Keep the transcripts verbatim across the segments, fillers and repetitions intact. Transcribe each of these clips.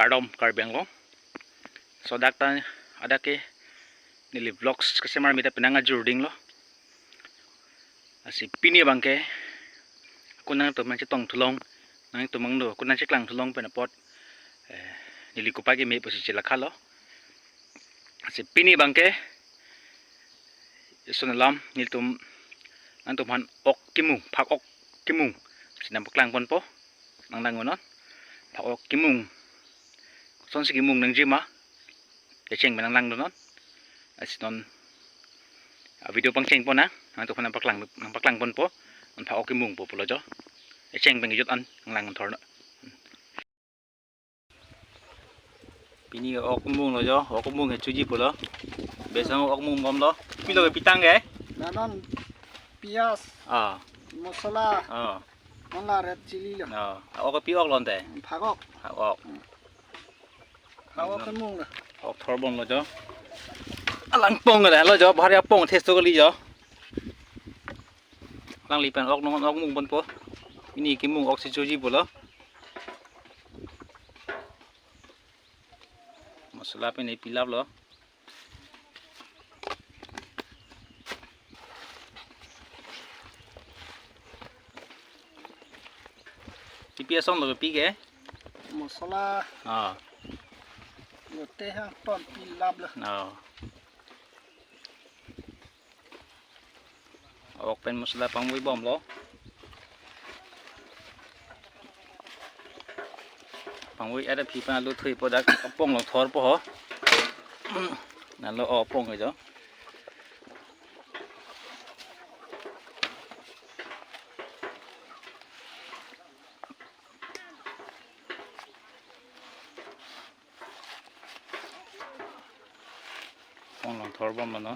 Kardom Karbi Anglong. So dak ta, adak ke neli vlogs kesemar mita penang ajur dinglo. Lasi pini abangke ako nangtum nangchetong thulong, nangtum angno ako nangcheklang thulong pen apot, eh, neli kopai keme pusi chelakha lo. Lasi pini abangke isun alam nelitum nangtumphan ok kimung, phak ok kimung si nangpaklang ponpo, nanglang non. Phak ok kimung, kosonsi kimung nangji ma, kecheng pen nanglang non. Lasi non a video pangcheng pon nang, nangtumphan nangpaklang, nangpaklang ponpo, non phak ok kimungpo pulo jo. Kecheng pen kejut an nanglang thor non. Pini ok mung lo jo, ok mung he choji pulo. Besang ok mung bomlo. Pilo ke pitang ke? Lanon pias, Ah, mosola, ah, non la red chilli lo. Ah. Ok pi ok lo ante? Phak ok. Phak ok. Phak ok ke mung lo. Ok thor bomlo jo. Alang pong ke lo jo, bahari apong thes to kali jo. Alangli pen ok non ok mung ponpo. Pini kimung ok si choji pulo. Mosola pen pi laplo. Pi pi asong lo pi ke? Mosola. Ah. Lote ha ton pi laplo. Ah. Ok pen mosola pangvoi bomlo. Pangvoi ada phi pen alu thuipo, dak apong lo thorpo ho. Nalo apong ke jo. Apong long thor bom mano.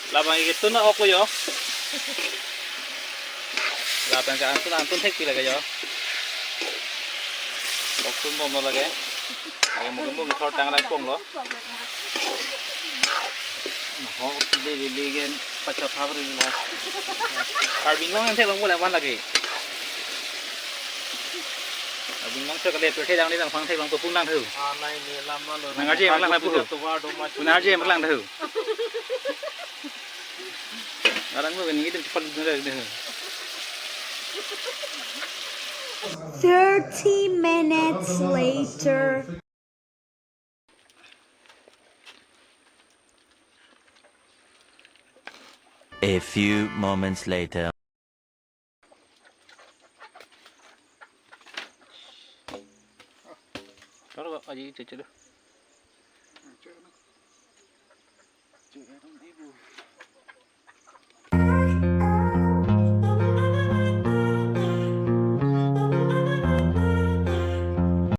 Labang iketun ok lo jo. Lapen ke antun antun thek pi lake jo. Ok tun bom lo lake. Lake mungkin mungkin thor tang lang pong lo. Ho, de de de gen pacha pha ri lo. Karbi Anglong yang thek long boleh mana lagi? Karbi Anglong thek le thek lang ni lang phang thek lang pung lang thu. Ah, nai ni lam lo. Nang arje lang na pu. Nang arje lang thu. Arang lo ni idem cepat dun deh. Thirty minutes later. A few moments later. Toro aji cece do.